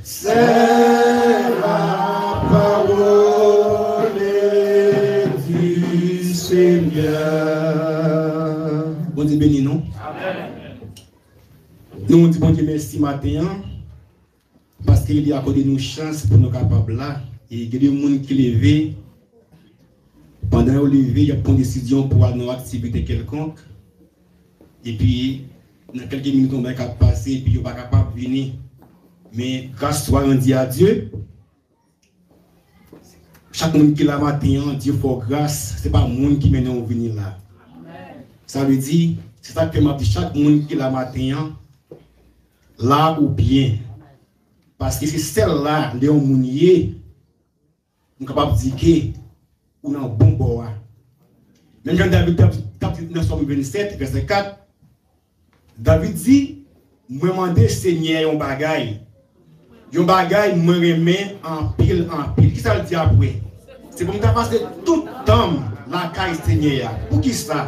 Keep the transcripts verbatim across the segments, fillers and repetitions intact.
C'est la parole du Seigneur. Bondye beni nou. Nou di Bondye mèsi maten an, paske li akòde nou chans pou nou kapab la. E gen de moun ki leve, pandan yo leve, y ap pran desizyon pou al nan yon aktivite kèlkonk. Epi, nan kèlke minit, yon bagay k ap pase, epi yo pa kapab vini. Men, grâce soit rendue à Dieu. Chak moun ki la maten an, Dye fè w gras, se pa moun ki mennen w vini la. Sa vle di, se sa k fè m ap di chak moun ki la maten an, la ou byen. Paske se sèl la, lè yon moun ye, nou kapab di ke ou nan bon bò a. Menm jan David t ap, t ap di nan Sòm vennsèt, vèsè kat, David di, mwen mande Senyè yon bagay. Yon bagay mwen renmen anpil, anpil. Kisa l di apre? Se pou m ta pase tout tan m lakay Senyè a. Poukisa?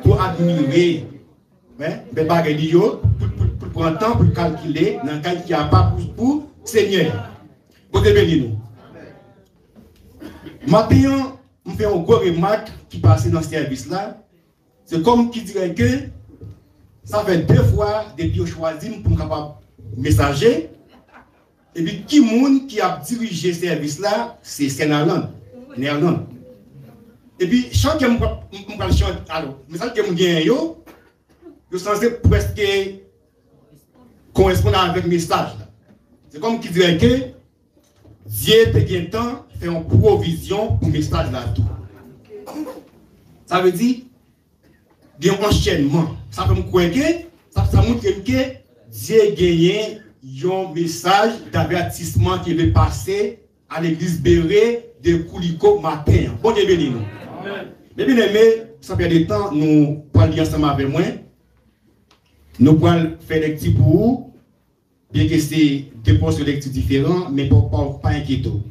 Pou admire, wi, bèl bagay li yo, pou, pou, pou l pran tan, pou l kalkile nan kay ki apa pou, pou Senyè a. Bondye beni nou. Maten an, m fè yon gwo remak ki pase nan sèvis la. Se kòm ki dirè ke sa fè de fwa depi yo chwazi m pou m kapab mesaje. Epi ki moun ki ap dirije sèvis la, se sè Nerland. Nerland. Epi chan ke m pral, m pral chante, alò, mesaj ke m genyen yo, yo sanse prèske koresponn avèk mesaj la. Se kòm ki dirè ke Dye te gentan fè yon pwovizyon pou mesaj la tou. Sa vle di, gen yon anchènman. Sa fè m kwè ke, sa, sa montre m ke Dye genyen yon mesaj davètisman ki vle pase a legliz Bere de Kouliko maten an. Bondye beni nou. Men byeneme, san pèdi tan, nou pral li ansanm avè mwen. Nou pral fè lekti pou ou. Byenke se de pòs de lekti diferan, men pa, pa, pa enkyete w.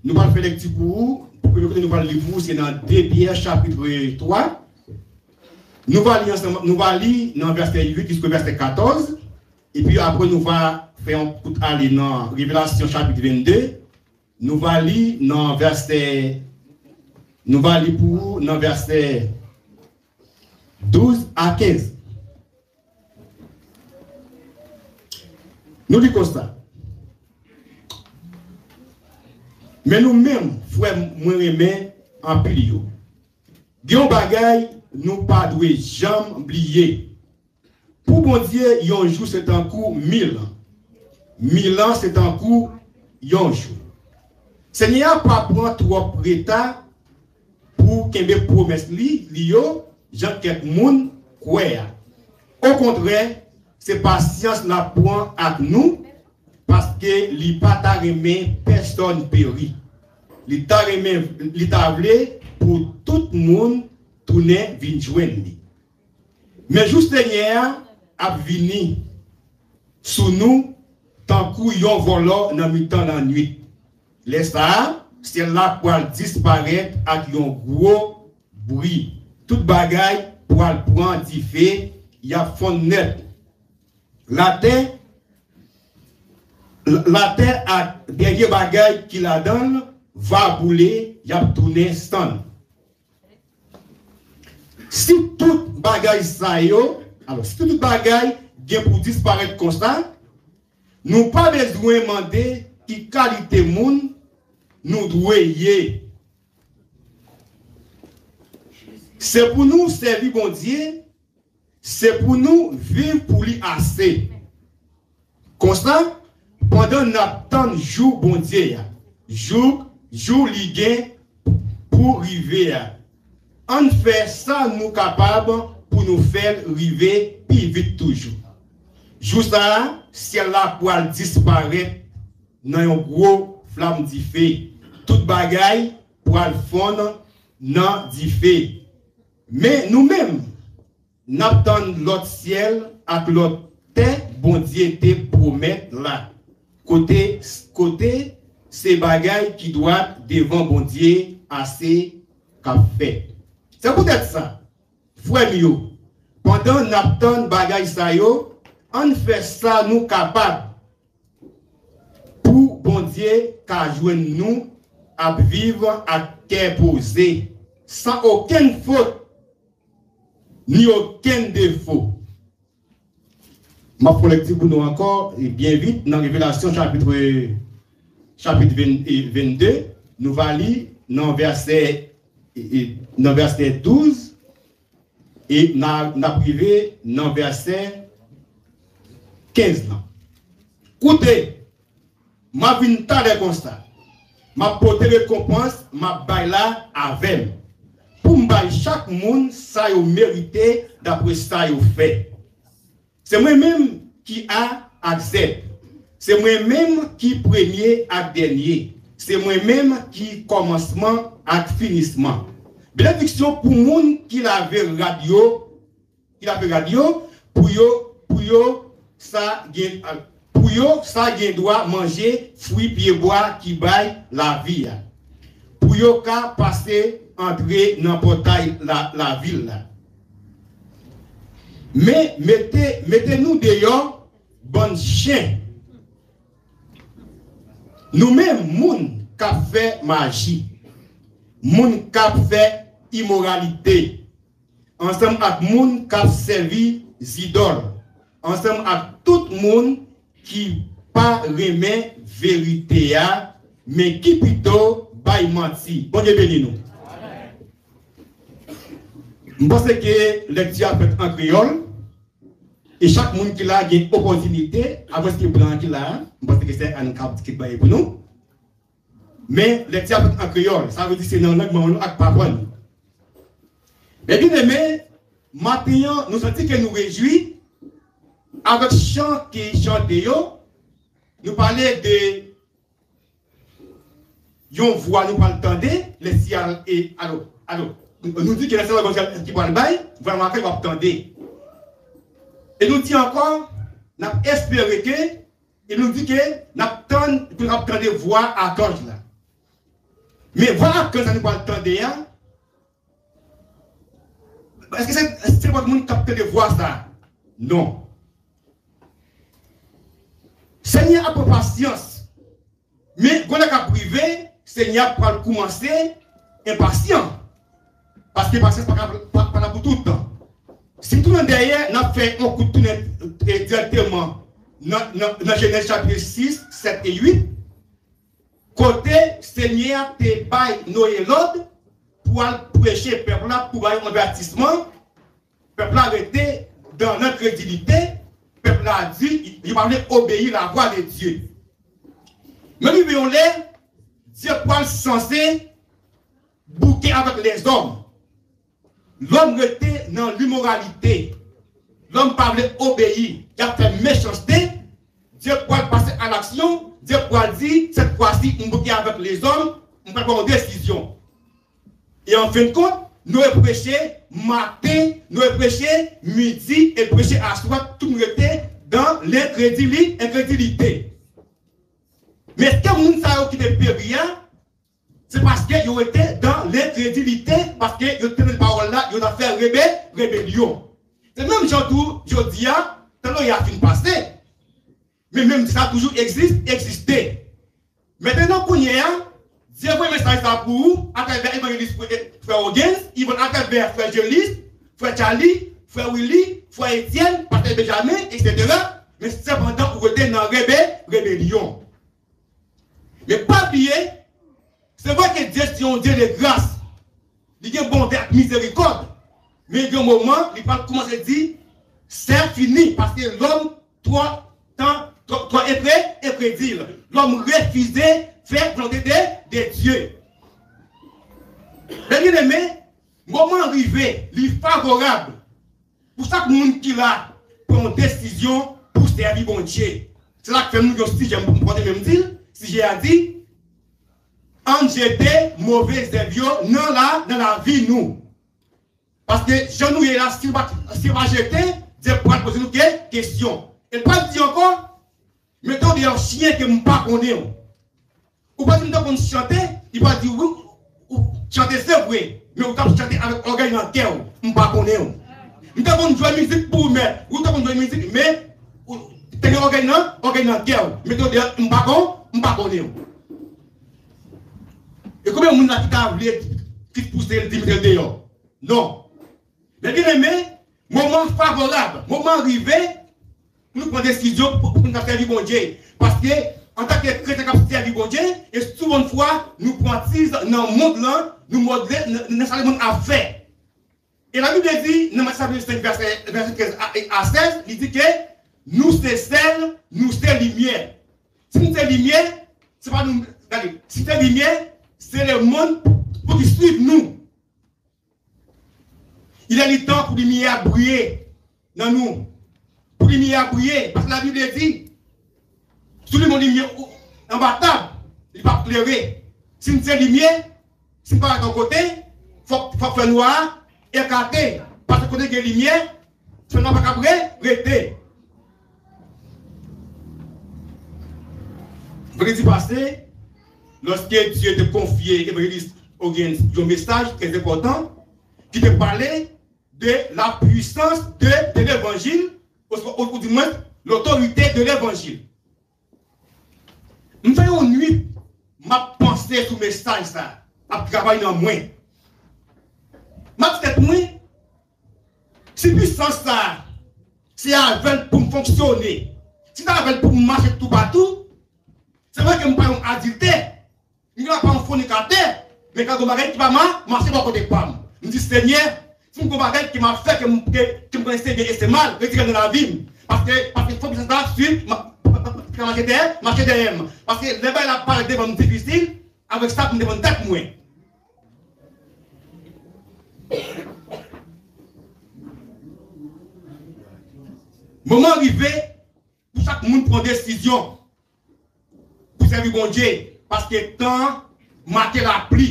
Nou pral fè lekti pou ou. Pou premye kote nou pral li pou ou, se nan de Pyè chapit twa. Nou va li ansanm, nou va li nan vèsè uit jiska vèsè katòz. Epi apre nou va fè yon kout ale nan Revelasyon chapit vennde. Nou va li nan vèsè, nou va li pou ou nan vèsè douz a kenz. Nou li konsa. Men nou menm, frè mwen renmen anpil yo, gen yon bagay nou pa dwe janm bliye. Pou Bondye, yon jou se tankou mil an. Mil an se tankou yon jou. Senyè a pa pran twòp reta pou kenbe pwomès li, li yo, jan kèk moun kwè a. Okontrè, se pasyans l ap pran ak nou, paske li pa ta renmen pèsòn peri. Li ta renmen, li ta vle pou tout moun tounen vin jwenn li. Men jou Senyè a ap vini sou nou tankou yon vòlò nan mitan lannwit. Lè sa a, syèl la pral disparèt ak yon gwo bri. Tout bagay pral pran dife, y ap fonn nèt. Latè, latè ak dènye bagay ki ladan l va boule, y ap tounen sann. Si tout bagay sa yo, alò, si tout bagay gen pou disparèt konsa, nou pa bezwen mande ki kalite moun nou dwe ye. Se pou nou sèvi Bondye, se pou nou viv pou li ase. Konsa, pandan n ap tann jou Bondye a, jou, jou li gen pou rive a, ann fè sa nou kapab pou nou fè l rive pi vit toujou. Jou sa a, syèl la pral disparèt nan yon gwo flanm dife. Tout bagay pral fonn nan dife. Men nou menm, n ap tann lòt syèl ak lòt tè Bondye te pwomèt la, kote, kote se bagay ki dwat devan Bondye ase k ap fèt. Se poutèt sa, frè m yo, pandan n ap tann bagay sa yo, Ann fè sa nou kapab pou Bondye ka jwenn nou ap viv ak kè poze, san okenn fot ni okenn defo. M ap fè yon lekti pou nou ankò, e byen vit, nan Revelasyon chapit, chapit ven, e vennde, nou va li nan vèsè, e, e, nan vèsè douz, e n a, n ap rive nan vèsè kenz lan. Koute, m ap vin talè konsa. M ap pote rekonpans m ap bay la avè m, pou m bay chak moun sa yo merite dapre sa yo fè. Se mwen menm ki A ak Z. Se mwen menm ki premye ak dènye. Se mwen menm ki kòmansman ak finisman. Benediksyon pou moun ki lave rad yo, ki lave rad yo, pou yo, pou yo sa gen, pou yo sa gen dwa manje fwi pyebwa ki bay lavi a. Pou yo ka pase antre nan pòtay la, lavil la. Men mete, mete nou deyò, bann chen. Nou menm moun k ap fè maji, moun k ap fè imoralite, ansanm ak moun k ap sèvi zidòl, ansanm ak tout moun ki pa renmen verite a, men ki pito bay manti. Bondye beni nou. M panse ke lekti a fèt an kreyòl, e chak moun ki la gen opòtinite, apre se blan ki la, m panse ke se Ann k ap ki bay pou nou. Men lekti a fèt an kreyòl, sa vle di se nan lang manman nou ak papa nou. Men byeneme, maten an, nou santi ke nou rejwi avèk chan ki chante yo. Nou pale de yon vwa nou pral tande, lè siyal e, alo, alo, nou di ke lè siyal ki pral bay, vwa makak w ap tande. E nou di ankò, n ap espere ke, e nou di ke n ap tann, pou n ap tande vwa akanj la. Men vwa akanj la nou pral tande a, èske se, se nenpòt moun k ap tande vwa sa? Non. Senyè a pran pasyans. Men, gon lè k ap rive, Senyè a pral koumanse enpasyan. Paske pasyans pa ka, pa, pa la pou tout tan. Si n tounen dèyè, n ap fè yon kout tounen, e, dirèkteman nan, nan, nan Jenèz chapit sis, sèt e uit, kote Senyè a te bay Noye lòd pou al preche pèp la, pou bay yon avètisman. Pèp la rete dan lenkredilite. Pèp la di, yo pa vle obeyi lavwa de Dye. Men rive yon lè, Dye pral sanse bouke avèk lèzòm. Lòm rete nan limoralite. Lòm pa vle obeyi. Y ap fè mechanste. Dye pral pase a laksyon. Dye pral di, sèt fwa si, m bouke avèk lèzòm, m pral pran yon desizyon. E an fen de kont, nou repreche maten, nou repreche midi, e preche aswè, tout moun rete dan lenkredili-, enkredilite. Men èske moun sa yo ki te peri a, se paske yo rete dan lenkredilite, paske yo te tande pawòl la, yo t ap fè rebe-, rebelyon. Se menm jan tou, jodi a, tan Noye a fin pase, men menm sa toujou egzis-, egziste. Mentnan, kounye a, Dye voye mesaj sa pou ou atravè evanjelis frè Ogens, Ivan, atravè frè Jelis, frè Charly, frè Willy, frè Etienne, pastè Benjamin, etsetera. Men sepandan, ou rete nan rebe-, rebelyon. Men pa bliye, se vre ke Dye se yon Dye de gras, li gen bonte ak mizerikòd, men gen yon moman, li pral kòmanse di, c'est fini, paske lòm twò tan, twò, twò enkre-, enkredil. Lòm refize fè volonte de, de Dye. Men byeneme, moman an rive, li favorab pou chak moun ki la pran yon desizyon pou sèvi Bondye. Se sa k fè m gen yon sijè m pote men m di l. Sijè a di, ann jete move zèv yo nan la, nan lavi nou. Paske jan nou ye la, si nou pa, si nou pa jete, Dye pral poze nou ke, kesyon. E l pral di ankò, mete w deyò chen ke m pa konnen w. Ou pa di m te konn chante, li pa di wi, ou chante se vre, men ou t ap chante avèk ògèy nan kè w, m pa konnen w. M te konn jwe mizik pou ou, men ou te konn jwe mizik, men Te gen ògèy nan, ògèy nan kè w. Mete w deyò, m pa kon, m pa konnen w. E konbyen moun la ki ta vle ki pouse l di mete l deyò? Non. Men byeneme, moman favorab, moman rive pou nou pran desizyon pou, pou nou sèvi Bondye. Paske, antanke kretyen k ap sèvi Bondye, e souvantfwa, nou pran tiz nan mond lan, nou modle nan, nan sa lemonn ap fè. E Labib di, nan Matye chapit senk, vèsè, vèsè trèz a, a sèz, li di ke nou se sèl, nou se limyè. Si nou se limyè, se pa nou, gade, si se limyè, se lemonn pou ki swiv nou. Il est le temps pou limyè a briye nan nou. Pou limyè a briye, paske Labib di, si w limen yon limyè anba tab, li p ap klere. Si n se limyè, si n parèt yon kote, fòk, fòk fènwa a ekate, paske kote gen limyè, fènwa pa kab re-, rete. Vandredi pase, lòske Dye te konfye evanjelis Ogans yon mesaj trè enpòtan, ki te pale de la puissance de, de l'évangile, ou, ou, ou di mwens, l'autorité de l'évangile. M fè yon nwit, m ap panse sou mesaj sa, ap travay nan mwen. M ap di tèt mwen, si pisans sa, se avè l pou m fonksyone, si se avè l pou m mache toupatou, se vre ke m pa yon adiltè, m ka pa yon fònikatè, men ka gon bagay ki pa ma-, mache bò kote pa m. M di, Senyè, si m gon bagay ke m ap fè, ke m, ke, ke m konnen se byen e se mal, retire l nan lavi m. Paske, paske fòk sa ta swiv, ma-, pa, pa, pa, pa mache dèyè, mache dèyè m. Paske lè bagay la parèt devan m difisil, avèk sa pou m defann tèt mwen. Moman rive pou chak moun pran desizyon pou sèvi Bondye, paske tan an make lapli.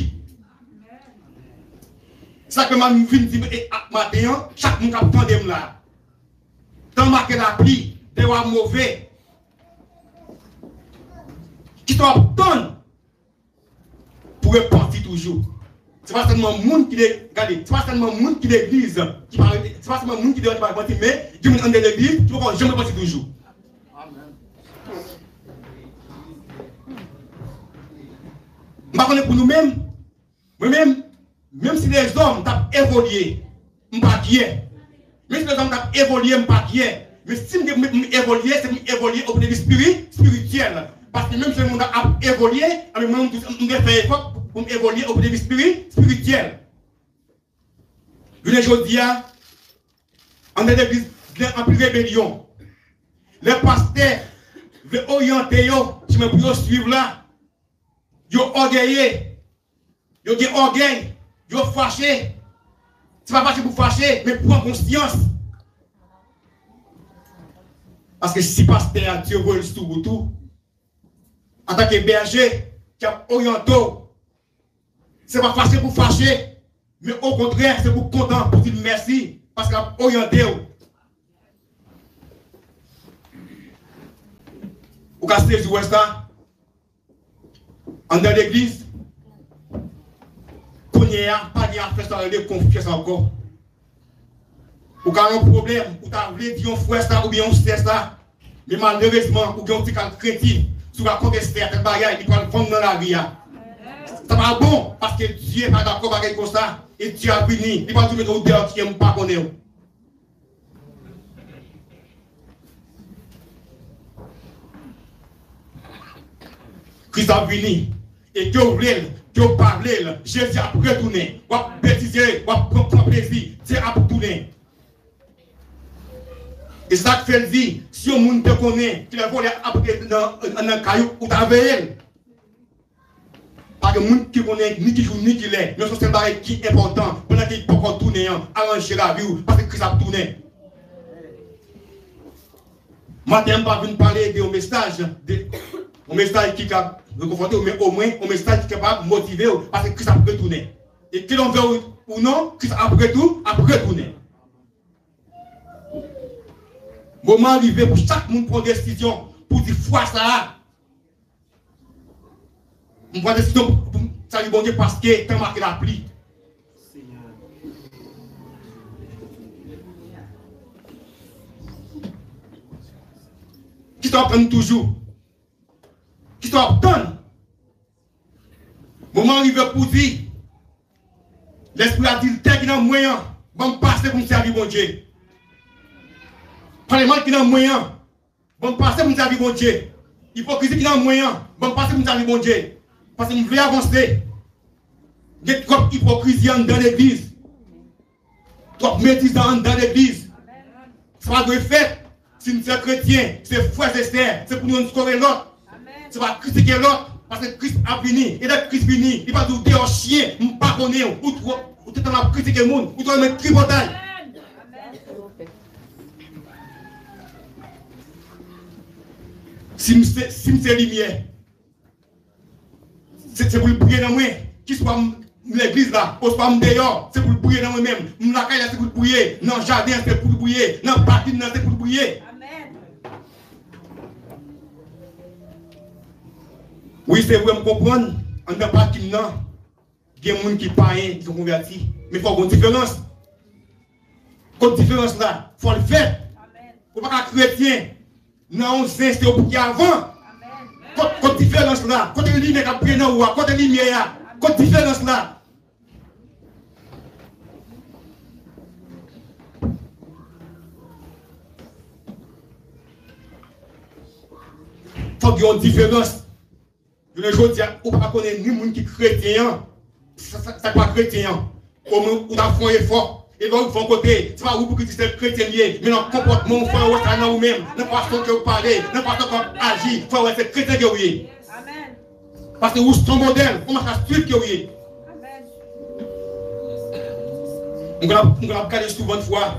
Sa ke m ap vin di, e, a, maten an, chak moun k ap tande m la. Tan an make lapli, dèyè w ap move. Kisa w ap tann pou repanti toujou? Se pa sèlman moun ki de, gade, se pa sèlman moun ki legliz ki pa, se pa sèlman moun ki deyò ki pa repanti, men gen moun anndan legliz ki poko janm repanti toujou. M pa konnen pou nou menm, mwen menm, menm si lezòm t ap evolye, m pa kyè. Menm si lezòm t ap evolye, m pa kyè. Men si m gen pou m evolye, se pou m evolye o pwen de vi spiri-, espirityèl. Paske menm si lemonn ap evolye, anben mwen, m, m dwe fè efò pou m evolye o pwen de vi spiri-, espirityèl. Jounen jodi a, anndan legliz, gen anpil rebelyon. Lè pastè vle oryante yo, chemen pou yo swiv la, yo ògeye, yo gen ògèy, yo fache. Se pa fache pou fache, men pran konsyans. Paske si pastè a, Dye voye l sou wout ou, antanke bèje ki ap oryante w, se pa fache pou fache, men okontrè, se pou kontan, pou di l mèsi, paske l ap oryante w. Ou ka sezi wè sa anndan legliz. Kounye a, pa gen afè sa rele konfyans ankò. Ou ka yon pwoblèm, ou ta vle di yon frè sa oubyen yon sè sa, men malerezman, ou gen yon ti kal krentif, si w ka konte sè a tèl bagay, li pral vann nan lari a. Sa pa bon, paske Dye pa dakò bagay konsa, e Dye ap vini, li pral di w mete w deyò, ki m pa konnen w. Kris ap vini. E ke w vle l, ke w pa vle l, Jezi ap retounen. W ap betize, w ap pran, pran plezi, Dye ap tounen. E sa k fè l di, si yon moun te konnen kilè vòlè ap antre nan, nan kay ou, ou ta veye l. Pa gen moun ki konnen ni ki jou ni ki lè, men se yon sèl bagay ki enpòtan, pandan ke li poko tounen an, aranje lavi w, paske Kris ap tounen. Maten an, m pa vin pale de yon mesaj, de yon mesaj ki ka rekonfòte w, men omwen yon mesaj ki kapab motive w, paske Kris ap retounen. E ke w vle w ou non, Kris ap retou-, ap retounen. Moman an rive pou chak moun pran desizyon pou di fwa sa a, m pran desizyon pou, pou m sèvi Bondye paske tan make lapli. Senyè. Kisa w ap tann toujou? Kisa w ap tann? Moman an rive pou di, lespri adiltè ki nan mwen an, ban m pase pou m sèvi Bondye. Pale mal ki nan mwen an, ban m pase pou m sèvi Bondye. Ipokrizi ki nan mwen an, ban m pase pou m sèvi Bondye. Paske m vle avanse. Gen twòp ipokrizi anndan legliz. Twòp medizan anndan legliz. Sa pa dwe fèt. Si n se kretyen, se frè e sè, se pou nou youn sove lòt. Se pa kritike lòt, paske Kris ap vini. E lè Kris vini, li pa di w deyò chen, m pa konnen w, ou twò, ou tout tan ap kritike moun, ou twò renmen tripotay. Si m se, si m se limyè, se, se pou l briye nan mwen. Kiswa m, m legliz la, oswa m deyò, se pou l briye nan mwen menm. M lakay la, se pou l briye. Nan jaden an, se pou l briye. Nan pakin nan, se pou l briye. Wi, se vre, m konprann. Anndan pakin nan, gen moun ki payen, ki konvèti. Men fòk gon diferans. Kot diferans la? Fò l fèt. Ou pa ka kretyen nan yon zen, se ou ki avan. Kot, kot diferans la? Kote limyè k ap briye nan ou a? Kote limyè a? Kot diferans la? Fòk gen yon diferans. Jounen jodi a, ou pa konnen ni moun ki kretyen an, sa, sa, sa k pa kretyen an. Omwen, ou ta fè yon efò. E lè w rive yon kote, se pa ou pou ki di se kretyen l ye, men nan konpòtman w, fò yo wè sa nan ou menm, nan fason ke w pale, nan fason ke w aji, fò yo wè se kretyen ke w ye. Paske ou se yon modèl, ou mach a swiv ke w ye. M konn ap, m konn ap gade souvan fwa,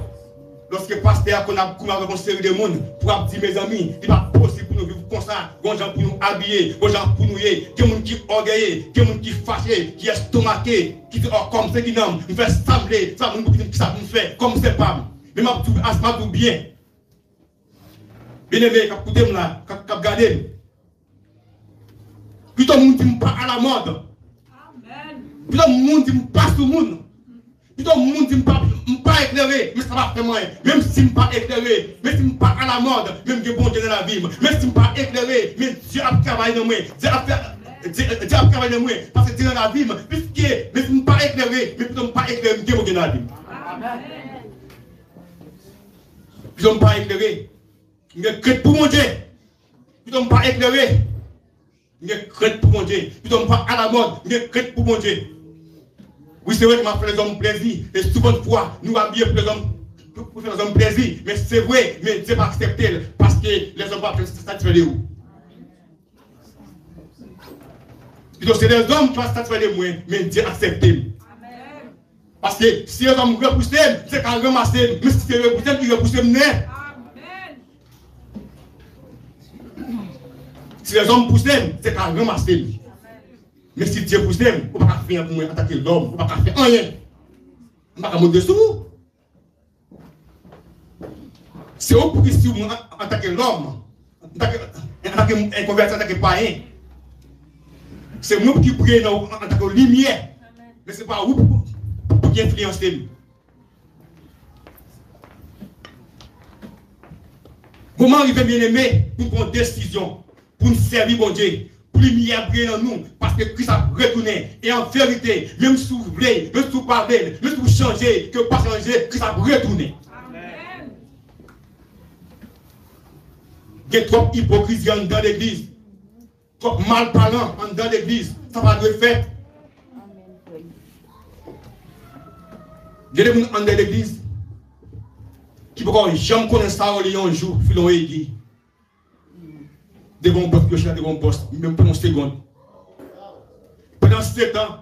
lòske pastè a konn ap goumen avèk yon seri de moun, pou ap di, mezanmi, li pa posib pou nou viv konsa, gon jan pou nou abiye, gon jan pou nou ye, gen moun ki ògeye, gen moun ki fache, ki estomake, ki di, ò, kòm se ki nanm, m fè sa m vle, sa moun pou ki di m kisa pou m fè, kòm se pa m. Men m ap di w, as m ap di w byen, byeneme k ap koute m la, k ap, k ap gade m. Pito moun di m pa alamòd. Pito moun di m pa sou moun. Pito moun di m pa, m pa eklere, men sa pa fè m anyen. Menm si m pa eklere, menm si m pa alamòd, men m gen Bondye nan lavi m. Menm si m pa eklere, men Dye ap travay nan mwen. Dye ap fè, Dye, Dye ap travay nan mwen. Paske Dye nan lavi m. Piske, menm si m pa eklere, men pito m pa eklere, m gen Bondye nan lavi m. Pito m pa eklere, m gen krent pou Bondye. Pito m pa eklere, m gen krent pou Bondye. Pito m pa alamòd, m gen krent pou Bondye. Wi, se vre ke m ap fè lèzòm plezi. E souvan fwa, nou abiye pou lèzòm, pou, pou fè lèzòm plezi. Men se vre, men Dye pa aksepte l. Paske lèzòm pa satisfè de ou. Pito se lèzòm ki pa satisfè de mwen, men Dye aksepte m. Paske si lèzòm repouse m, se ka ranmase m. Men si Dye repouse m, li repouse m nèt. Si lèzòm pouse m, se ka ranmase m. Men si Dye pouse m, ou pa ka fè anyen pou mwen antanke lòm, ou pa ka fè anyen. M pa ka monte sou ou. Se ou pou ki swiv mwen an, antanke lòm, antanke, antanke, eh, konvèti, antanke payen. Se mwen pou ki priye nan ou an, antanke limyè. Men se pa ou pou, pou, pou ki enfliyanse m. Moman rive, byeneme, pou n pran desizyon, pou n sèvi Bondye, pou limyè a briye nan nou, paske Kris ap retounen. E an verite, menm si w vle, menm si w pa vle, menm si w chanje, ke w pa chanje, Kris ap retounen. Gen twòp ipokrizi anndan legliz, twòp malpalan anndan legliz, sa pa dwe fèt. Gen de moun anndan legliz ki poko janm konnen sa yo li yon jou, filon egi. Devan yon pòs, yo chita devan yon pòs, menm pou yon segonn. Pandan se tan,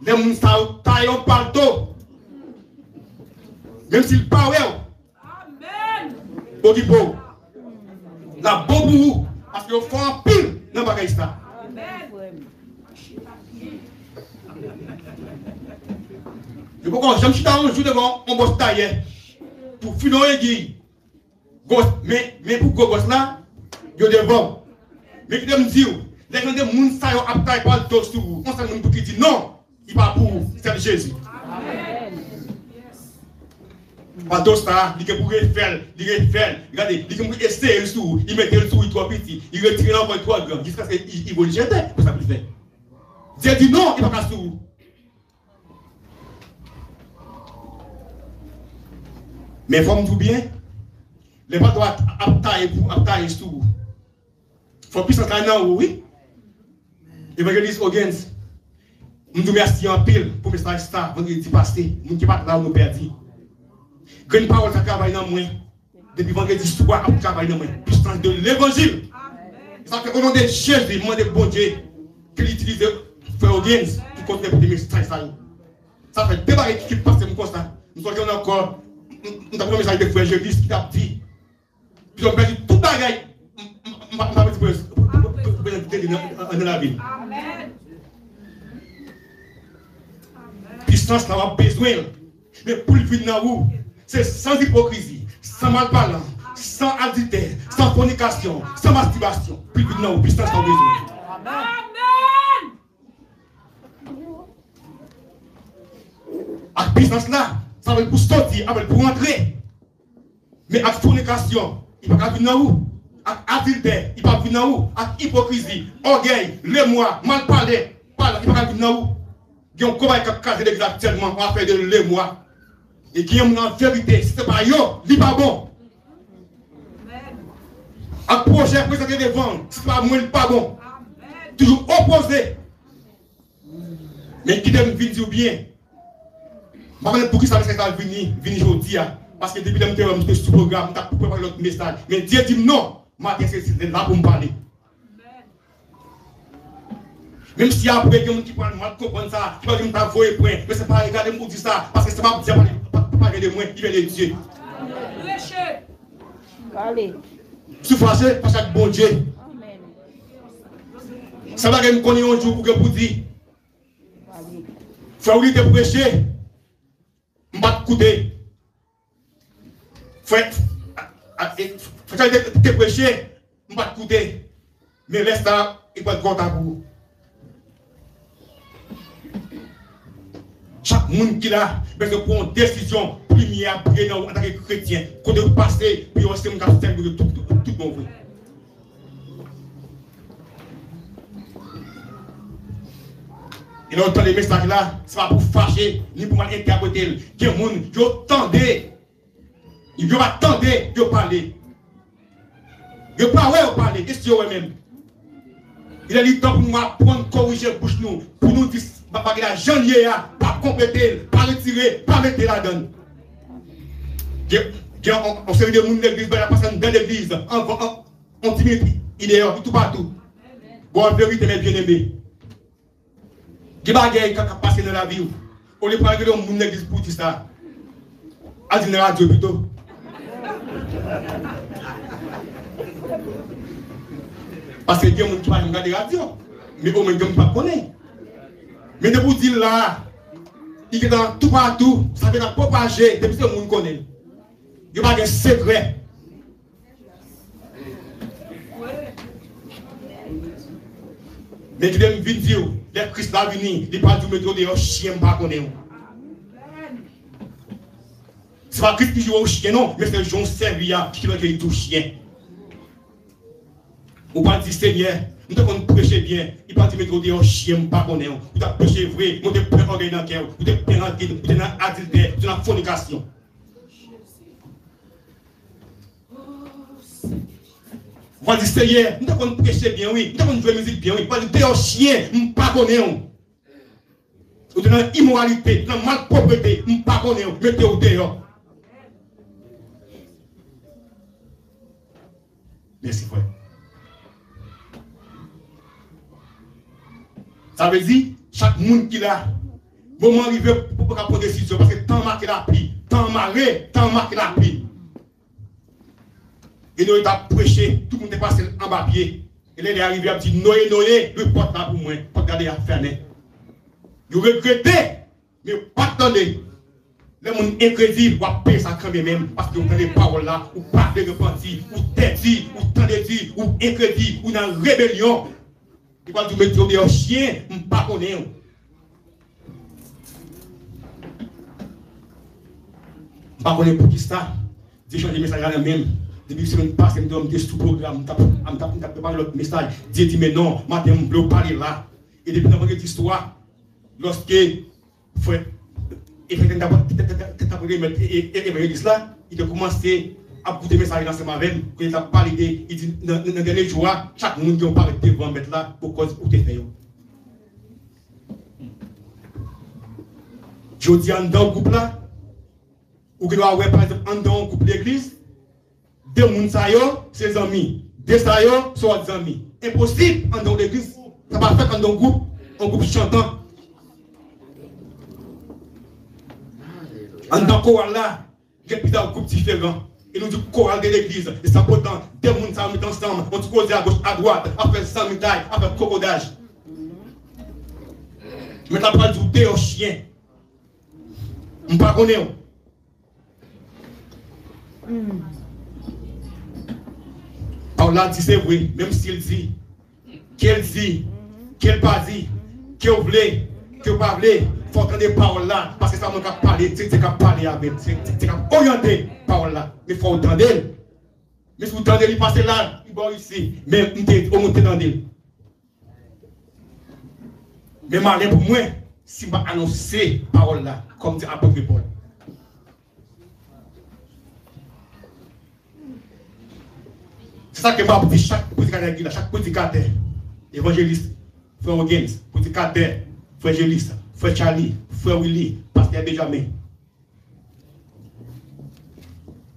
lè moun sa yo taye yon palto, menm si l pa wè w, okipe w. L ap bon pou ou, paske yo fò anpil nan bagay sa. Yo poko janm chita yon jou devan yon bòs tayè pou filon egi. Gwo, men, men pou gwo bòs la, yo devan w. Men kite m di w, lè jan de moun sa yo ap taye palto sou ou, yon sèl moun pou ki di non, li pa pou ou, sèl Jezi. Bato sa, li gen pou refè l, li refè l. Gade, li gen pou eseye l sou ou, li mete l sou ou, li twò piti, li retire l ankò, li twò gran, jiskaske li, li vole jete, pou sa pou l fè. Dye di non, li pa ka sou ou. Men fò m di w byen, lè bato a ap taye pou, ap taye sou ou, fò pisans la nan ou, wi. Evanjelis Ogens, m di w mèsi anpil pou mesaj sa, vandredi pase. Moun ki pa t la, nou pèdi. Grenn pawòl sa travay nan mwen. Depi vandredi swa, ap travay nan mwen. Pisans de levanjil. Sa fè, o non de Jezi, m mande Bondye ke l itilize frè Ogens pou kontinye pote mesaj sa yo. Sa fè de bagay ki, ki pase m konsa. M sonje yon ankò, m, m, m t ap pran mesaj de frè Jelis ki t ap di, pito m pèdi tout bagay, m, m, m pa, m pa pèdi pou, pou, pou, pou, pou, pou, pou, nan, nan lavi m. Pisans la w ap bezwen l. Men pou l vin nan ou, se san ipokrizi, san malpalan, san adiltè, san fònikasyon, san mastibasyon. Pou l vin nan ou, pisans la w bezwen. Ak pisans la, sa vle pou soti, avè l pou rantre. Men ak fònikasyon, li pa ka vin nan ou. Ak adiltè, li pa vin nan ou. Ak ipokrizi, ògèy, lemwa, mal pale, pale, li pa ka vin nan ou. Gen yon gwo bagay k ap kraze legliz aktyèlman, yon afè de lemwa. E gen yon moun an verite, si se pa yo, li pa bon. Ak pwojè prezante devan, si se pa mwen, li pa bon. Toujou opoze. Men kite m vin di w byen. M pa konnen poukisa mesaj sa vini, vini jodi a. Paske depi lè m te wè m te sou pwogram, m t ap prepare lòt mesaj. Men Dye di m non, maten se, se la pou m pale. Menm si apre gen moun ki pral mal konprann sa, ki pral di m ta voye pwen, men se pa gade m pou di sa, paske sa m ap di a pa, pa, pa vin de mwen, li vin de Dye. Preche. Pale. Si w fache, fache ak Bondye. Amèn. Sa bagay m konnen yon jou ou gen pou di. Frè Willy te preche, m pa t koute. Frè, a, a, e, frè Charles te, te preche, m pa t koute. Men lè sa, li pral twò ta pou ou. Chak moun ki la, bezwen pran yon desizyon pou limyè a briye nan ou antanke kretyen. Kote ou pase, pou yo wè se moun k ap sèvi Bondye tout, tout, tout bon vre. E lè w tande mesaj la, se pa pou fache, ni pou mal entèprete l. Gen moun, yo tande, yo pa tande, yo pale. Yo pa wè, yo pale, e si yo wè menm? Lè li tan pou nou aprann korije bouch nou, pou nou di bagay la jan l ye a, pa konplete l, pa retire, pa mete ladan l. Gen, gen yon, yon seri de moun legliz, bagay la pase anndan legliz, anvan, an, yon ti minit, li deyò, li toupatou. Bon, an verite, men byeneme, gen bagay k ap pase nan lavi w. Olye pral rele yon moun legliz pou di sa, al di l nan radyo pito. Paske gen moun ki pa janm gade radyo, men omwen gen moun ki pa konnen. Men depi w di l la, li gentan toupatou, sa gentan pwopaje, depi se moun konnen. Yo pa gen sekrè. Men kite m vin di w, lè Kris la vini, li pa di w mete w deyò, chen, m pa konnen w. Se pa Kris ki di w chen non, men se jan w sèvi a ki fè ke li di w chen. Ou pa di, Senyè, m te konn preche byen, li pa di mete w deyò, chen, m pa konnen w. Ou t ap preche vre, men w te plen ògèy nan kè w, ou te plen rankin, ou te nan adiltè, ou te nan fònikasyon. Ou va di, Senyè, m te konn preche byen, wi. M te konn jwe mizik byen, wi. Ou va di, deyò, chen, m pa konnen w. Ou te nan imoralite, nan malpwoprete, m pa konnen w. Mete w deyò. Mèsi, frè. Sa vle di, chak moun ki la, moman rive pou, pou ka pran desizyon, paske tan make lapli, tan mare, tan make lapli. E Noye t ap preche, tout moun te pase l anba pye. E lè lè a rive, ap di, Noye, Noye, louvri pòt la pou mwen. Pòt la deja fèmen. Yo regrete, men yo pa t tande. Lè moun enkredil, w ap peye sa kanmenm, paske ou tande pawòl la, ou pa vle repanti, ou tèdi, ou tande di, ou enkredil, ou nan rebelyon. Li pral di w, mete w deyò, chen, m pa konnen w. Pa konnen poukisa Dye chanje mesaj la nan men m. Depi semèn pase, m te, m te sou pwogram, m t ap, m t ap, m t ap prepare lòt mesaj. Dye di, "Men non, maten m vle w pale la." E depi nan vandredi swa, lòske frè Efraim t ap, t ap, t ap, t ap remèt e, e, e, evanjelis la, li te kòmanse ap koute mesaj la ansanm avè m. Kounye l t ap pale de, li di, "Nan, nan, nan dènye jou a, chak moun gen yon parèt devan Mèt la pou kòz ou te fè yo." Jodi a, anndan gwoup la, ou gen dwa wè, pa egzanp, anndan yon gwoup legliz, de moun sa yo se zanmi, de sa yo se lòt zanmi. Enposib anndan yon legliz, sa pa fèt anndan yon gwoup, yon gwoup chantan. Anndan koral la, gen plizyè gwoup diferan. E nou di koral de legliz, e sa potan, de moun sa yo met ansanm, yon ti koze agoch, adwat, ap fè zanmitay, ap fè kokodaj. Mèt la pral di w deyò chyen. M pa konnen w. Pawòl la di se vre, menm si l di, ke l di, ke l pa di, ke w vle, ke w pa vle, fò w tande pawòl la, paske se yon moun k ap pale, se Dye k ap pale avè m, se Dye k ap oryante pawòl la, men fò w tande l. Men si w tande li pase la, li bò isi, men m te, omwen m te tande l. Men malè pou mwen si m pa anonse pawòl la, kòm di apot Pòl. Se sa ke m ap di chak predikatè ki la, chak predikatè, evanjelis, frè Rogens, predikatè, frè Jelis, frè Charly, frè Willy, pastè Benjamin.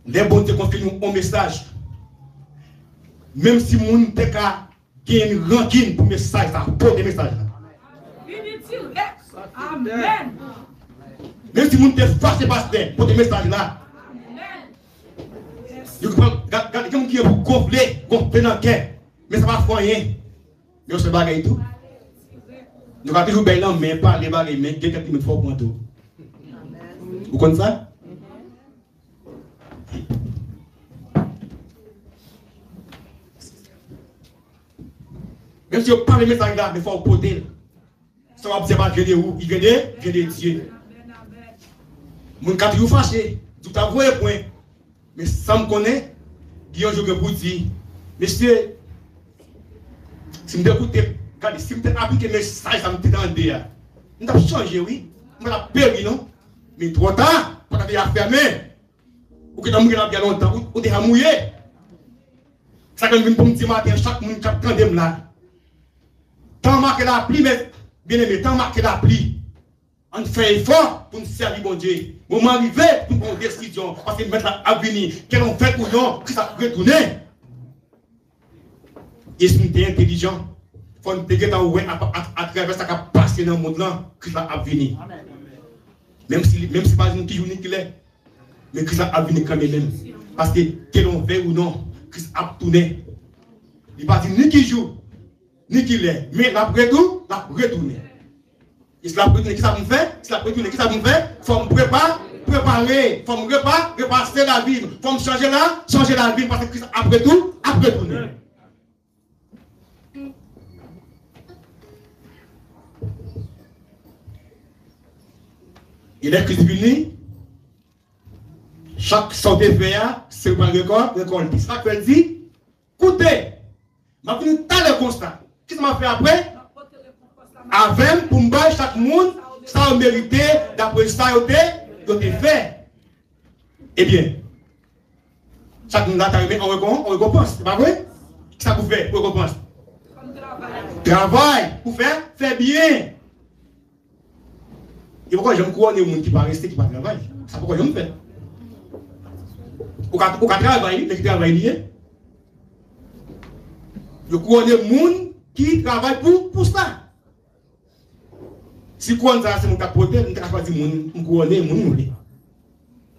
Lè Bondye konfye nou yon mesaj, menm si moun te ka gen rankin pou mesaj la, pote mesaj la. Vini dirèk. Amèn. Menm si moun te fache pastè, pote mesaj la. Amèn. Yo pran, gad, gad, gen moun ki gen pou gonfle, gonfle nan kè. Men sa pa fè anyen. Men yon sèl bagay tou. Nou ka toujou bay nan men, pale bagay, men gen kèk limit fò w pran tou. Ou konn sa? Menm si yo pa renmen mesaj la, men fò w pote l. Sa w ap di a pa vyen de ou, li vyen de, vyen de Dye. Moun ka toujou fache, di w ta voye pwen. Men sa m konnen, gen yon jou gen pou di, mesye, si m te koute, gade, si m te aplike mesaj sa m te tande a, m t ap chanje, wi. M pa t ap peri, non. Men twò ta, pòt la deja fèmen. Ou gentan mouri nan byen lontan, ou, ou deja mouye. Sa k fè m vin pou m di maten, chak moun k ap tande m la. Tan make lapli, men, byeneme, tan make lapli. Ann fè efò pou n sèvi Bondye. Moman rive pou n pran yon desizyon, paske Mèt la ap vini. Ke nou vle ou non, Kris ap retounen. E si n te entèlijan, fò n te gentan wè a, a, atravè sa k ap pase nan mond lan, Kris la ap vini. Menm si, menm si pa di n ki jou ni ki lè, men Kris la ap vini kanmenm menm. Paske, ke nou vle ou non, Kris ap tounen. Li pa di ni ki jou, ni ki lè, men l ap retou-, l ap retounen. E si l ap retounen, kisa pou m fè? Si l ap retounen, kisa pou m fè? Fò m prepa-, prepare. Fò m repa-, repase lavi m. Fò m chanje la, chanje lavi m, paske Kris ap retou-, ap retounen. E lè Kris vini, chak sa w te fè a, se w pral rekò-, rekòlte. Sa k fè l di, koute, m ap vini talè konsa. Kisa m ap fè apre? Avè m pou m bay chak moun sa yo merite dapre sa yo te, yo te fè. Ebyen, chak moun la ta renmen yon rekon-, yon rekonpans, se pa vre? Kisa pou fè pou rekonpans? Travay pou fè, fè byen. Yo poko janm kouwone moun ki parese, ki pa travay. Sa poko janm fèt. Ou ka, ou ka travay, wi, men ki travay li ye? Yo kouwone moun ki travay pou, pou sa. Si kouwòn sa a se moun k ap pote l, m ta ka chwazi moun m kouwone, moun m vle.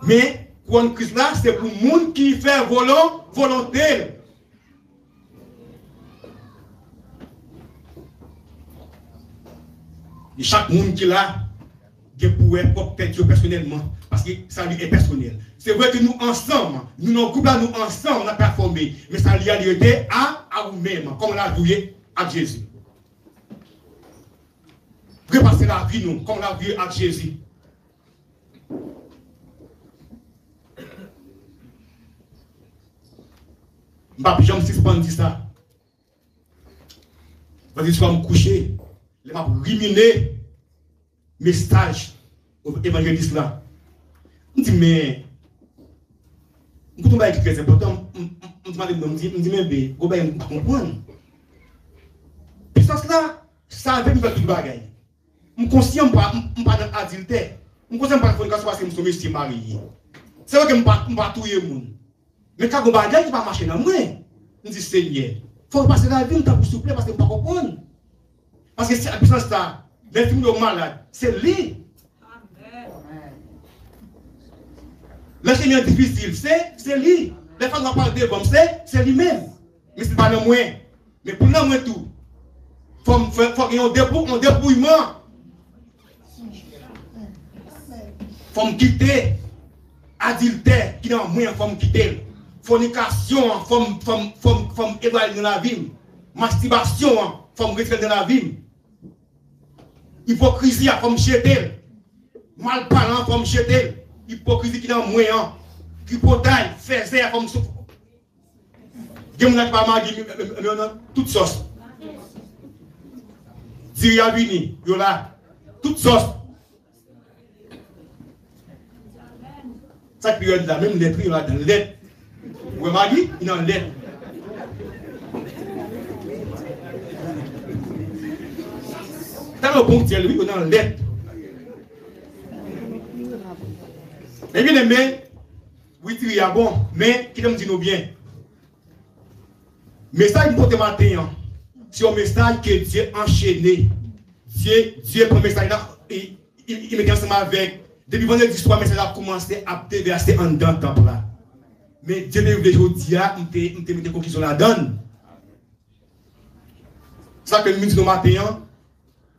Men, kouwòn Kris la, se pou moun ki fè volon-, volonte l. E chak moun ki la, gen pou wè pwòp tèt yo pèsonèlman, paske sali e pèsonèl. Se vre ke nou ansanm, nou nan gwoup la, nou ansanm, n ap pèfòme, men sali a li rete a, a ou menm, kòman lavi w ye ak Jezi. Repase lavi nou, kòman lavi w ye ak Jezi. M p ap janm sispann di sa. Vandredi swa m kouche, lè m ap rimine mesaj evanjelis la. M di, men, m koute yon bagay ki trè enpòtan, m, m, m di madanm nan, m di, m di, men, be, gon bagay m pa konprann. Pisans la, save m fè tout bagay. M konsyan m pa, m, m pa nan adiltè. M konsyan m pa nan fònikasyon paske m se yon mesye marye. Se vre ke m pa, m pa touye moun. Men ka gon bagay ki pa mache nan mwen. M di, Senyè, fò w pase lavi m tankou souple paske m pa konprann. Paske si a pisans sa, lè timoun yo malad, se li. Lè chemen an difisil, se, se li. Lè fatra pral devan m, se, se li menm. Men si l pa nan mwen, men pou l nan mwen tou, fò m fè, fò gen yon debou, yon debouyman. Fò m kite adiltè ki nan mwen an, fò m kite l. Fònikasyon an, fò m, fò m, fò m, fò m evwaye l nan lavi m. Mastibasyon an, fò m retire l nan lavi m. Ipokrizi a, fò m jete l. Mal palan an, fò m jete l. Ipokrizi ki nan mwen an, tripotay, fèzè a, fò m sou-, Gen moun la ki pa magi, men, men, men, men, tout sòs. Diri a vini, yo la. Tout sòs. Sa k pi rèd la, menm lèt, wi, yo ladan lèt. Ou wè magi, li nan lèt. Talè yo ponktyèl, wi, yo nan lèt. Ebyen, men, wi, diri a bon, men, kite m di nou byen. Mesaj m pote maten an, se yon mesaj ke Dye anchene. Dye, Dye pran mesaj la, e, e, e mete ansanm avèk. Depi vandredi swa, mesaj la koumanse ap devèse anndan tanp la. Men Dye te vle jodi a, m te, m te mete konklizyon ladan l. Sa ke m di nou maten an,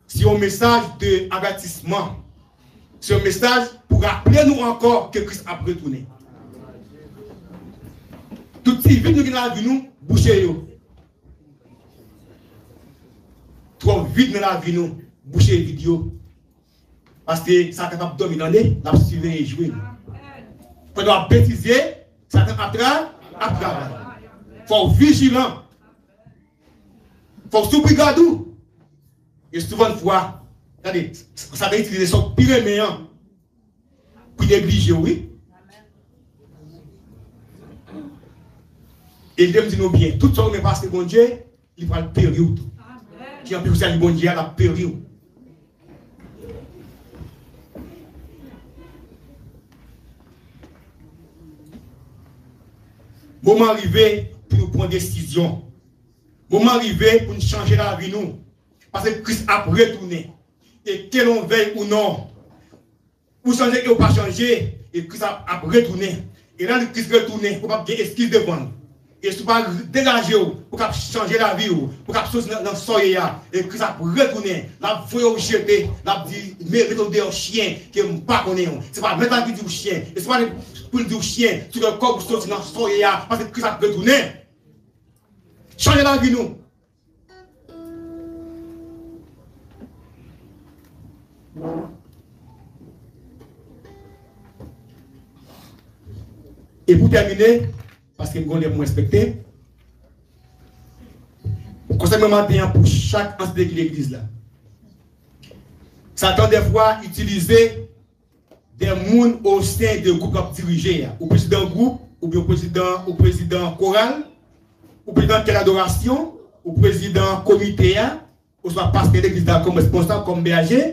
se yon mesaj de avètisman. Se yon mesaj pou raple nou ankò ke Kris ap retounen. Tout ti vid nou gen nan lavi nou, bouche yo. Twòp vid nan lavi nou, bouche vid yo. Paske Satan p ap dòmi nan ne, l ap siveye jwe nou. Pandan w ap betize, Satan ap tra-, ap travay. Fò w vijilan. Fò w sou brigad ou. E souvantfwa, gade, Satan itilize sa w pi renmen an pou neglije w, wi. E m di nou byen, tout sa w renmen pase Bondye, li pral peri w tou. Ki anpil sèvi Bondye a, l ap peri w. Moman rive pou nou pran desizyon. Moman rive pou n chanje lavi nou. Paske Kris ap retounen. E ke l'on veuille ou non, ou chanje e ou pa chanje, e Kris ap, ap retounen. E lè Kris retounen, ou p ap gen eskiz devan l. E si w pa degaje w, pou k ap chanje lavi w, pou k ap soti nan, nan sa w ye a, e Kris ap retounen, l ap voye w jete, l ap di, merite w deyò chen, ke m pa konnen w. Se pa mèt la ki di w chen, e se pa li pou l di w chen, si w gen kòb ou soti nan sa w ye a, paske Kris ap retounen. Chanje lavi nou. E pou tèmine, paske m gon lè pou m respekte, konsèy mwen maten an pou chak ansyen ki legliz la. Satan dèfwa itilize de moun o sen de gwoup l ap dirije a. Ou prezidan gwoup, oubyen ou prezidan, ou prezidan koral, ou prezidan kè ladorasyon, ou prezidan komite a, oswa pastè legliz la kòm responsab, kòm bèje,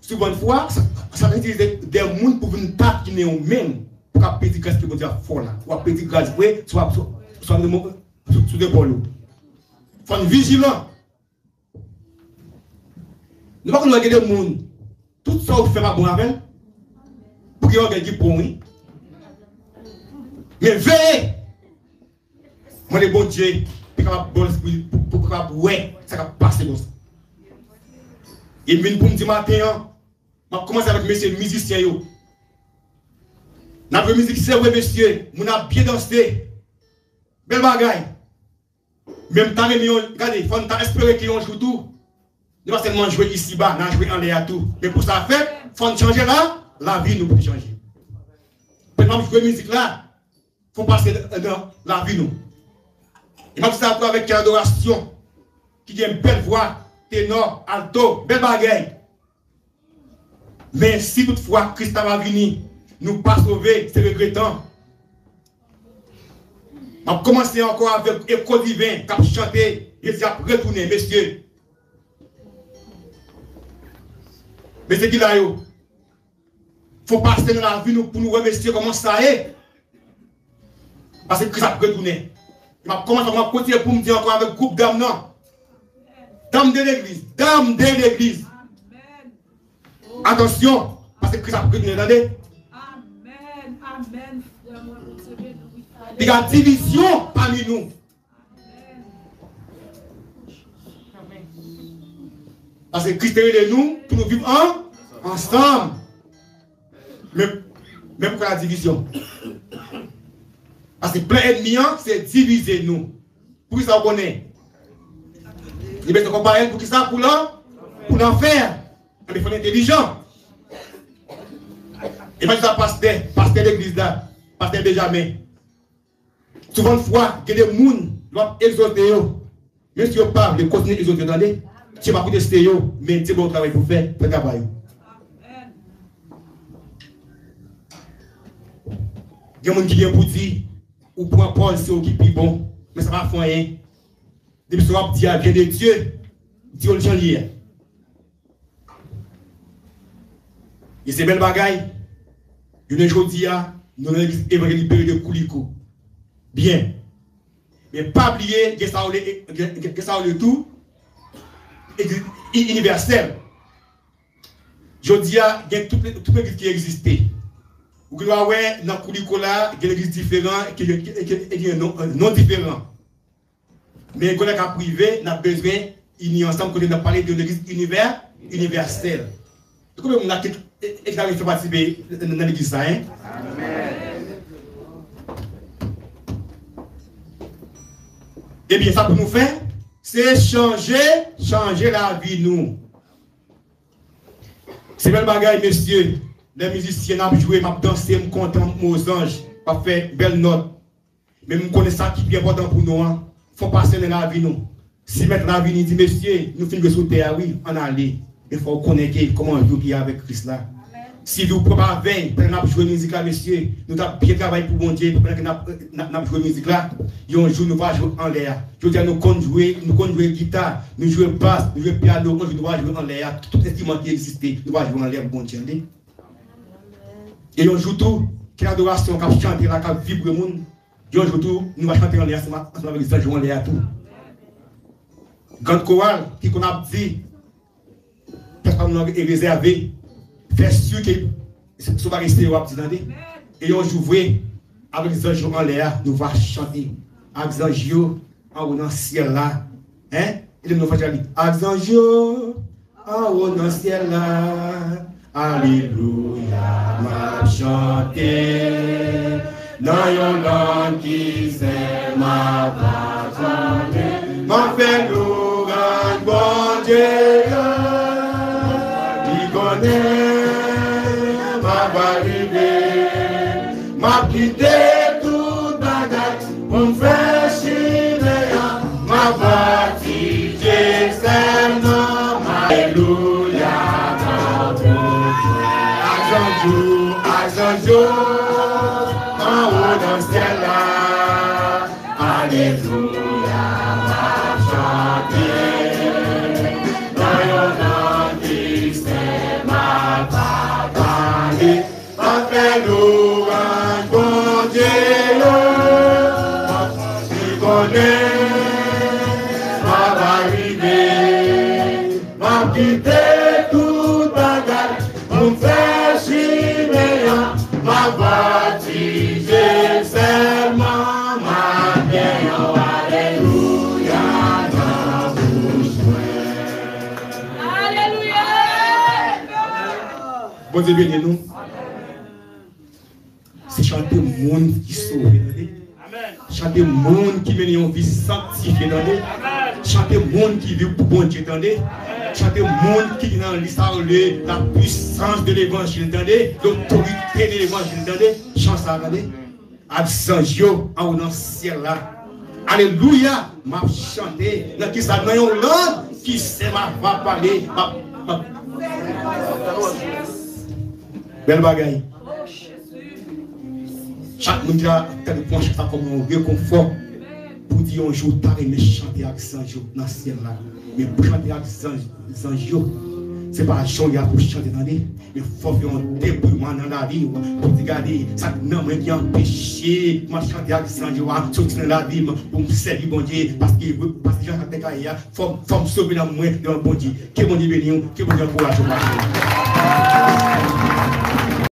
souvantfwa, sa, sa itilize de moun pou vin tatinen w menm, pou k ap pedi gras ke Bondye ap fè w la. W ap pedi gras vre, sou, sou, sou, sou, sou zepòl ou. Fò n vijilan. Nou pa konn wè gen de moun, tout sa ou fè pa bon avè l. Pou gen ògèy ki bon, wi. Men veye! Mande Bondye, pou kapab bon lespri, pou, pou kapab wè sa k ap pase konsa. E m vin pou m di maten an, m ap kòmanse avèk mesye mizisyen yo. N ap jwe mizik, se vre, mesye, moun ap byen danse. Bèl bagay. Men m ta renmen yon, gade, fò n ta espere ke yon jou tou, nou pa sèlman jwe isiba, n a jwe anlè a tou. Men pou sa fèt, fò n chanje la, lavi nou pou chanje. Pèp ap jwe mizik la, fò pase nan lavi nou. E m ap di sa tou avèk kè adorasyon, ki gen bèl vwa, tenò, alto, bèl bagay. Men si toutfwa Kris la pa vini, nou pa sove, se regretan. M ap kòmanse ankò avèk eko diven k ap chante, Jezi ap retounen, mesye. Mesye ki la yo, fò pase nan lavi nou pou nou wè, mesye, kòman sa ye. Paske Kris ap retounen. E m ap kòmanse, m ap kontinye pou m di ankò avèk gwoup dam nan. Dam de legliz, dam de legliz. Atansyon, paske Kris ap retounen, tande. Amèn, amèn, frè mwen, Bondye beni w. Piga divizyon pami nou. Paske Kris te rele nou pou nou viv an, ansanm. Men, men poukisa divizyon? Paske plan ènmi an, se divize nou. Poukisa w konnen? Li bezwen konpaye l poukisa? Pou lan, pou lanfè. Enben, fò n entelijan. E pa jis pastè, pastè legliz la, pastè Benjamen. Souvantfwa, gen de moun, lè w ap egzòte yo, menm si yo pa vle, kontinye egzòte yo, tande. Dye pa konteste yo, men Dye ba w travay pou fè, fè travay ou. Gen moun ki gen pou di, ou pran pòz se ou ki pi bon, men sa pa fè anyen. Depi sa w ap di a vyen de Dye, di yo l jan l ye a. E se bèl bagay. Jounen jodi a, nou nan legliz evanjelik Bere de Kouliko. Byen. Men pa bliye, gen sa yo rele, gen, gen, gen sa yo rele tou, legliz i-, inivèsèl. Jodi a, gen tout, tout legliz ki egziste. Ou gen dwa wè, nan Kouliko la, gen legliz diferan, ki, ki, ki, ki gen non, non diferan. Men, kounye a k ap rive, n ap bezwen ini ansanm kote n ap pale de yon legliz inivè-, inivèsèl. E konbyen moun la ki, e, e ki ta vle fè patisipe nan, nan legliz sa, en? Ebyen, sa pou nou fè, se chanje, chanje lavi nou. Se bèl bagay, mesye. Lè mizisyen ap jwe, m ap danse, m kontan, m ozanj, m ap fè bèl nòt. Men m konnen sa ki pi enpòtan pou nou an, fò pase nan lavi nou. Si mèt la vini di, mesye, nou fin jwe sou tè a, wi, ann ale. Men fò w konnen ke kòman vi w ye avèk Kris la. Si vi w pwòp avè l, pandan n ap jwe mizik la, mesye, nou t ap byen travay pou Bondye, pandan ke n ap, n ap, n ap jwe mizik la, yon jou nou va jwe anlè a. Jodi a nou konn jwe, nou konn jwe gita, nou jwe bas, nou jwe pyano, yon jou nou va jwe anlè a. Tout enstriman ki egziste, nou va jwe anlè pou Bondye, tande. E yon jou tou, ke adorasyon k ap chante la, k ap vibre moun, yon jou tou, nou va chante anlè ansanm, ansanm avèk zanj yo anlè a tou. Grann koral ki konn ap di, plas pa nou nan e rezève, fè si ke se, se yon bagay serye w ap di, tande. E yon jou vre, avèk zanj yo anlè a, nou va chante ak zanj yo anwo nan syèl la. Hein? Ede m non, fò di li. Ak zanj yo anwo nan syèl la, alelouya, m ap chante. Nan yon lang ki sèl, m ap adore. M ap fè louwanj Bondye a. Li konnen m ap rive. M ap kite tout bagay pou m fè chimen an, m ap batije sèlman, m ap alelouya, m ap louwe. Ak zanj yo, ak zanj yo, anwo nan syèl la, alelouya, m ap chante. Nan yon lang ki sèl, m ap adore. M ap fè louwanj Bondye yo. Li konnen m ap rive. M ap kite tout bagay pou m fè chimen an. M ap batije sèlman. M ap gen yon alelouya nan bouch mwen. Alelouya! Bondye beni nou. Se chante moun ki sove, tande. Chante moun ki mennen yon vi sanktifye, tande. Chante moun ki viv pou Bondye, tande. Chante moun ki nan li sa yo rele la puissance de l'évangile, tande. L'autorité de l'évangile, tande. Chan sa, tande. Ak zanj yo anwo nan syèl la. Alelouya! M ap chante nan kisa? Nan yon lang ki sèl m ap pale. M ap, m ap... Bèl bagay. Chak moun ki la tande pran chan sa kòm yon rekonfò pou di yon jou w ta renmen chante ak zanj yo nan syèl la. Men chante ak zanj, zanj yo, se pa jan w ye a pou chante, tande. Men fò w fè yon depouyeman nan lavi w pou di, gade, sa k nan mwen ki anpeche m ap chante ak zanj yo a soti nan lavi m pou m sèvi Bondye, paske, paske jan sa te ka ye a, fò, fò m sove nanm mwen devan Bondye. Ke Bondye beni w, ke Bondye ankouraje w, pa